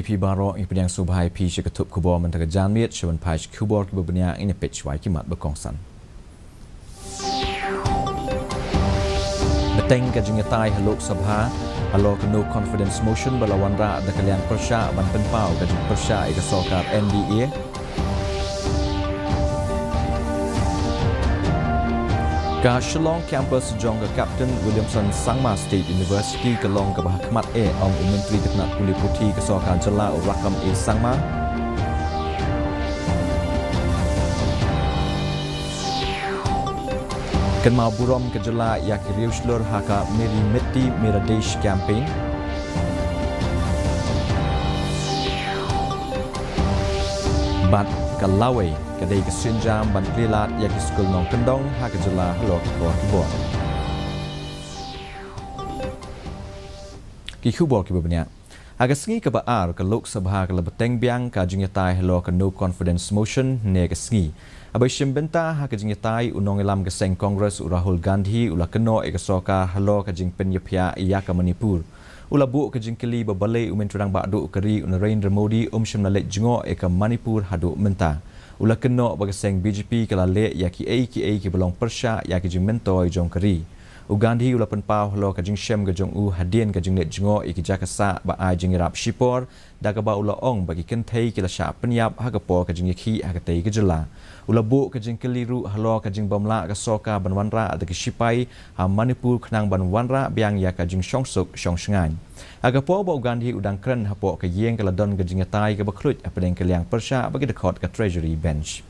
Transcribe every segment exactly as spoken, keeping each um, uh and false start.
Phi baroh, ngi pdiang sngewbha ïa phi sha ka Thup Khubor mynta ka janmiet. Sha ban peit khubor kiba bniah, ngin ïa peit shuwa ki mat ba kongsan. Bteng ka jingïatai ha Lok Sabha halor ka No Confidence Motion ba la wanrah da ka liang pyrshah ban pynpaw ka jingpyrshah ïa ka sorkar N D A. Ka Shillong Campus jong ka Captain Williamson Sangma State University ka long kaba hakhmat eh, ong u Myntri ka tnat pule puthi ka sorkar jylla u Rakkam A Sangma. Kynmaw burom ka jylla ïa ki riewshlur ha ka Meri Mitti Mera Desh campaign. Bad ka Lawei ka dei ka sienjam ban plie lad ïa ki skul nongkyndong ha ka jylla halor ki por ki bor. Ki khubor kiba bniah. Ha ka sngi kaba ar, ka Lok Sabha ka la bteng biang ka jingïatai halor ka No Confidence Motion hynne ka sngi. Haba ïashim bynta ha ka jingïatai, u nongïalam ka seng Congress u Rahul Gandhi u la kynnoh ïa ka sorkar halor ka jingpynïaphiah ïa ka Manipur. U la buh ka jingkylli ba balei u Myntri Rangbah Duh ka ri u Narendra Modi um shym la leit jngoh ïa ka Manipur haduh mynta. U la kynnoh ba ka seng B J P ka la leh ïa kiei kiei kiba long pyrshah ïa ka jingmyntoi jong ka ri. U Gandhi u la pynpaw halor ka jingshem ka jong u hadien ka jingleit jngoh ïa ki jaka sah ba ai jingïarap shipor, da kaba u la ong ba ki kynthei ki la shah pynïap ha ka por ka jingïakhih ha katei ka jylla. U la buh ka jingkylli ruh halor ka jingbymlah ka sorkar ban wanrah da ki shipai ha Manipur khnang ban wanrah biang ïa ka jingshongsuk shongshngaiñ. Ha ka por ba u Gandhi u dang kren hapoh ka ïing, ka la don ka jingïatai kaba khluit hapdeng ka liang pyrshah bad ki dkhot ka Treasury Bench.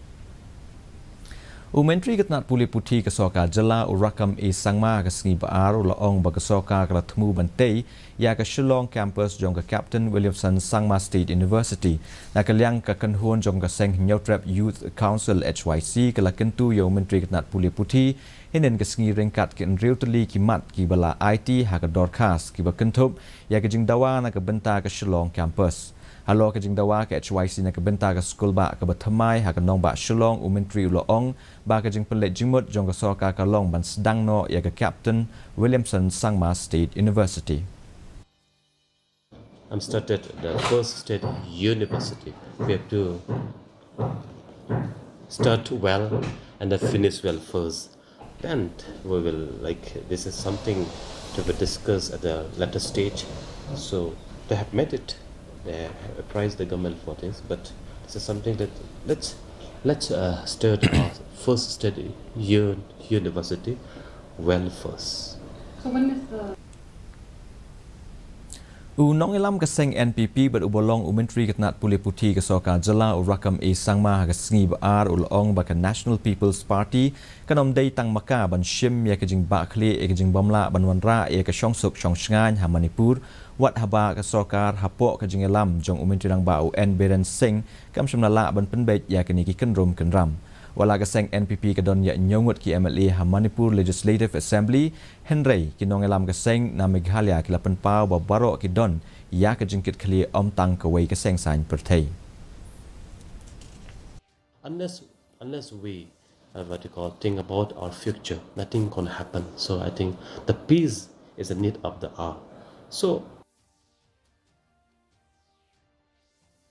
U Myntri ka tnat pule puthi ka sorkar jylla u Rakkam A Sangma ha ka sngi ba ar u la ong ba ka sorkar ka la thmu ban tei ïa ka Shillong Campus jong ka Captain Williamson Sangma State University. Na ka liang ka kynhun jong ka seng Hynñiewtrep Youth Council, H Y C, ka la kyntu ïa u Myntri ka tnat pule puthi hynnin ka sngi ryngkat ki hynriew tylli ki mat kiba la aiti ha ka dorkhas kiba kynthup ïa ka jingdawa na ka bynta ka Shillong Campus. Halor ka jingdawa ka H Y C na ka bynta ka skulbah kaba thymmai ha ka nongbah Shillong, u Myntri u la ong ba ka jingpynleit jingmut jong ka sorkar ka long ban sdang noh ïa ka Captain Williamson Sangma State University. I'm started the first state university. We have to start well and then finish well first. And we will, like, this is something to be discussed at the later stage. So they have made it. They have apprised the government for this, but this is something that let's let's uh, start our first state un- university well first. So when is the U nongïalam ka seng N P P bad uba long u Myntri ka tnat pule puthi ka sorkar jylla u Rakkam A Sangma ha ka sngi ba ar u la ong ba ka National People's Party kan ym dei tang ma ka ban shim ïa ka jingbahkhlieh ïa ka jingbymlah ban wanrah ïa ka shongsuk shongshngaiñ ha Manipur, wat haba ka sorkar hapoh ka jingïalam jong u Myntri Rangbah u N Biren Singh kam shym la lah ban pynbeit ïa kine ki kynrum kynram. Wat la ka seng N P P ka don ïa hynñiew ngut ki M L A ha Manipur Legislative Assembly, hynrei ki nongïalam ka seng na Meghalaya ki la pynpaw ba baroh ki don ïa ka jingkitkhlieh, ym tang kawei ka seng saiñ pyrthei. Unless unless we uh, what you call think about our future, nothing gonna happen. So I think the peace is the need of the hour. So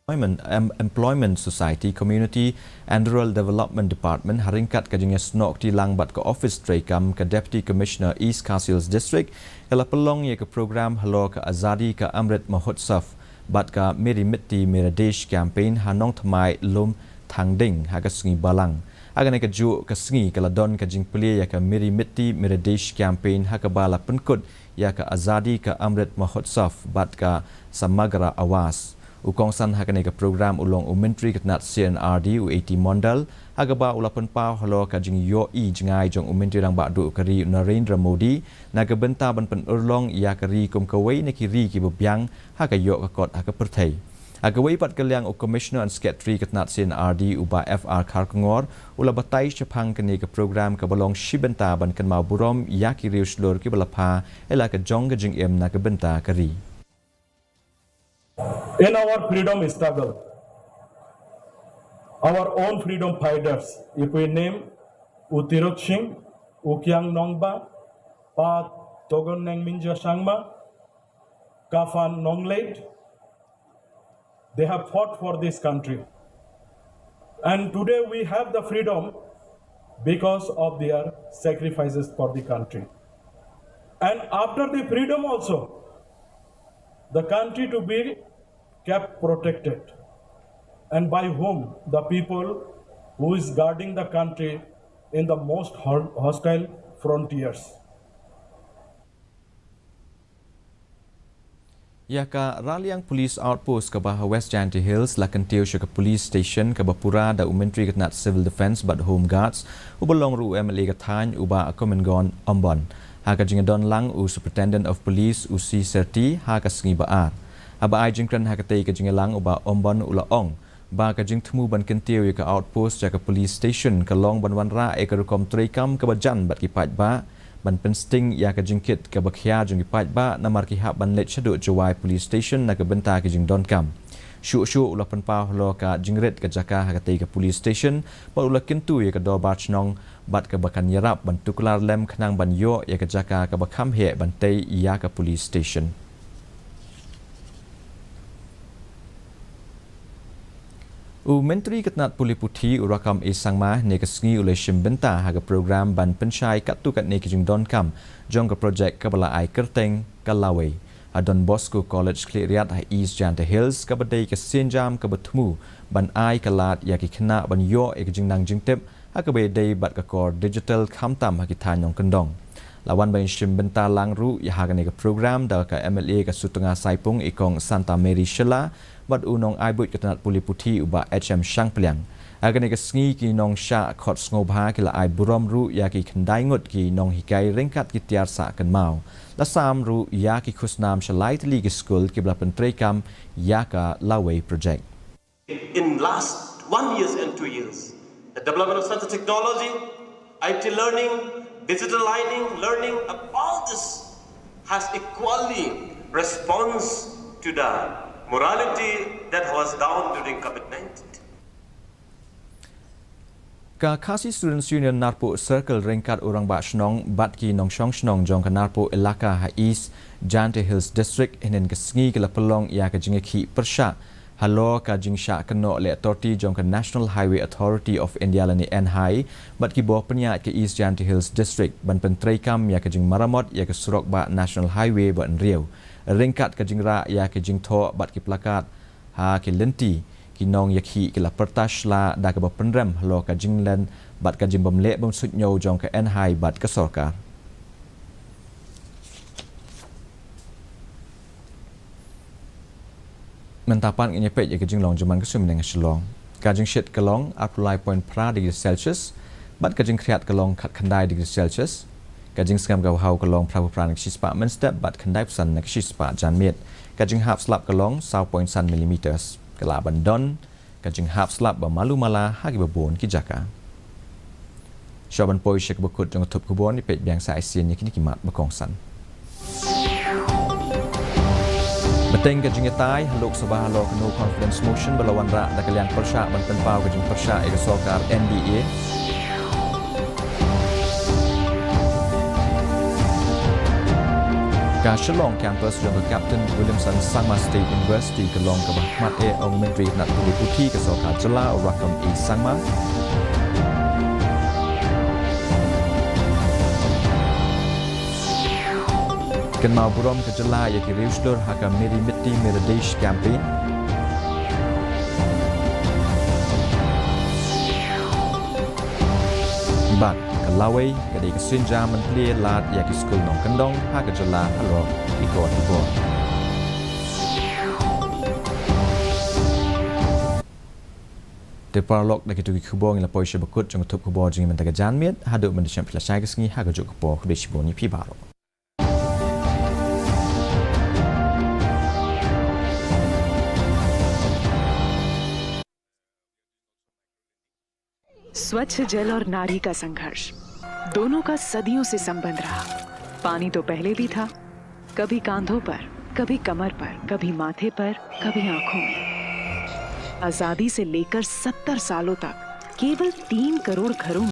Employment, Em- Employment Society, Community and Rural Development Department, ha ryngkat ka jingïasnoh kti lang bad ka Office Treikam ka Deputy Commissioner East Khasi Hills District, ka la pynlong ïa ka program halor ka Azadi Ka Amrit Mahotsav bad ka Meri Mitti Mera Desh campaign ha Nongthymmai Lumthangding ha ka sngi Balang. Ha kane kajuh ka sngi ka la don ka jingplie ïa ka Meri Mitti Mera Desh campaign ha kaba la pynkut ïa ka Azadi Ka Amrit Mahotsav bad ka Samagra Awas. U kongsan ha kane ka program u long u Myntri ka tnat C and R D u A T Mondal, ha kaba u la pynpaw halor ka jingïohi jngai jong u Myntri Rangbah Duh ka ri u Narendra Modi na ka bynta ban pynurlong ïa ka ri kum kawei na ki ri kiba biang ha ka ïoh ka kot ha ka pyrthei. Ha kawei pat ka liang, u Commissioner and Secretary ka tnat C and R D u Bah F R Kharkongor u la batai shaphang kane ka program kaba long shi bynta ban kynmaw burom ïa ki riewshlur kiba la pha ïa la ka jong ka jingim na ka bynta ka ri. In our freedom struggle, our own freedom fighters, if we name U Tirot Sing, U Kiang Nongba, Pa Togon Neng Minja Sangma, Kafan Nongleit, They have fought for this country. And today we have the freedom because of their sacrifices for the country. And after the freedom also, the country to be kept protected. And by whom? The people who is guarding the country in the most ho-, hostile frontiers. Ïa ka Raliang Police Outpost kaba ha West Jaintia Hills la kyntiew sha ka police station kaba pura da u Myntri ka tnat Civil Defence bad Home Guards, uba long ruh u M L A ka thaiñ, u Bah Comingone Ymbon. Ha ka jingdon lang u Superintendent of Police, u C Serti, ha ka sngi ba ar. Haba ai jingkren ha katei ka jingïalang, u Bah Ymbon u la ong ba ka jingthmu ban kyntiew ïa ka outpost ïa ka police station ka long ban wanrah ïa ka rukom treikam kaba jan bad ki paidbah, ban pynsting ïa ka jingkit kaba khia jong ki paidbah namar ki hap ban leit shaduh Jowai Police Station na ka bynta ki jingdonkam. Shuh shuh u la pynpaw halor ka jingrit ka jaka ha katei ka police station, bad u la kyntu ïa ka dorbar shnong bad kaba kan ïarap ban tuklar lem khnang ban ïoh ïa ka jaka kaba kham heh ban tei ïa ka police station. U Myntri ka tnat pule puthi, u Rakkam A Sangma, ne ka sngi u la shim bynta ha ka program ban pynshai katto katne ki jingdonkam jong ka project kaba la ai kyrteng ka Lawei ha Don Bosco College Khliehriat ha East Jaintia Hills, kaba dei ka sienjam kaba thmu ban ai ka lad ïa ki khynnah ban ïoh ïa ka jingnang jingtip ha kaba ïadei bad ka kor digital khamtam ha ki thaiñ nongkyndong. La wan ban shim bynta lang ruh ïa ha kane ka program da ka M L A ka Sutnga Saipung, i Kong Santa Mary Shylla, bad u nongainbuit ka tnat pule puthi, u Bah H M Shangpliang. Ha kane ka sngi ki nongshah khot sngewbha ki la ai burom ruh ïa ki khyndai ngut ki nonghikai ryngkat ki tiar sah kynmaw. La sam ruh ïa ki khusnam sha lai tylli ki skul kiba la pyntreikam ïa ka Lawei project. In last one years and two years, the development of science and technology, I T learning, digital learning, learning, all this has equally response to the morality that was down during COVID nineteen. Ka Khasi Students Union Narpuh Circle ryngkat u rangbah shnong bad ki nongshong shnong jong ka Narpuh Elaka ha East Jaintia Hills District, hynnin ka sngi ki la pynlong ïa ka jingïakhih pyrshah halor ka jingshah kynnoh leh authority jong ka National Highway Authority of India lane N H A I bad ki bor pynïaid ka East Jaintia Hills District ban pyntreikam ïa ka jingmaramot ïa ka surok bah National Highway ba hynriew. Ryngkat ka jingrah ïa ka jingthoh bad ki plakat ha ki lynti, ki nongïakhih ki la pyrta sla da kaba pynrem halor ka jinglen bad ka jingbymleh bymsuidñiew jong ka N H A I bad ka sorkar. Mynta pat ngin ïa peit ïa ka jinglong jong man ka suiñ bneng ha Shillong. Ka jingshit ka long arphew lai point phra degree Celsius, bad ka jingkhriat ka long khatkhyndai degree Celsius. Ka jingsngem ka bhaw ka long phraphew phra na ka shispah mynstep bad khyndaiphew san na ka shispah janmiet. Ka jinghap slap ka long saw point san millimeters. Ka lah ban don ka jinghap slap ba malu mala ha kiba bun ki jaka. Shuwa ban poi sha kaba kut jong ka thup khubor, ngin ïa peit biang sa shisien ïa kine ki mat ba kongsan. Bteng ka jingïatai ha Lok Sabha halor ka No Confidence Motion ba la wanrah da ka liang pyrshah ban pynpaw ka jingpyrshah ïa ka sorkar N D A. Ka Shillong campus jong ka Captain Williamson Sangma State University ka long kaba ha khmat eh, ong u Myntri ka tnat pule puthi ka sorkar jylla, u Rakkam A Sangma. Kynmaw burom ka jylla ïa ki riewshlur ha ka Meri Mitti Mera Desh campaign. Bad ka Lawei ka dei ka sienjam ban plie lad ïa ki skul nongkyndong ha ka jylla halor ki kor ki bor. Te paralok, da kito ki khubor ngin ïa poi sha ba kut jong ka thup khubor jong ngi mynta ka janmiet. Haduh ban da shem phi la shai ka sngi ha kajuh ka por, khublei shibun ïa phi baroh. स्वच्छ जल और नारी का संघर्ष, दोनों का सदियों से संबंध रहा। पानी तो पहले भी था, कभी कांधों पर, कभी कमर पर, कभी माथे पर, कभी आंखों में। आजादी से लेकर सत्तर सालों तक केवल तीन करोड़ घरों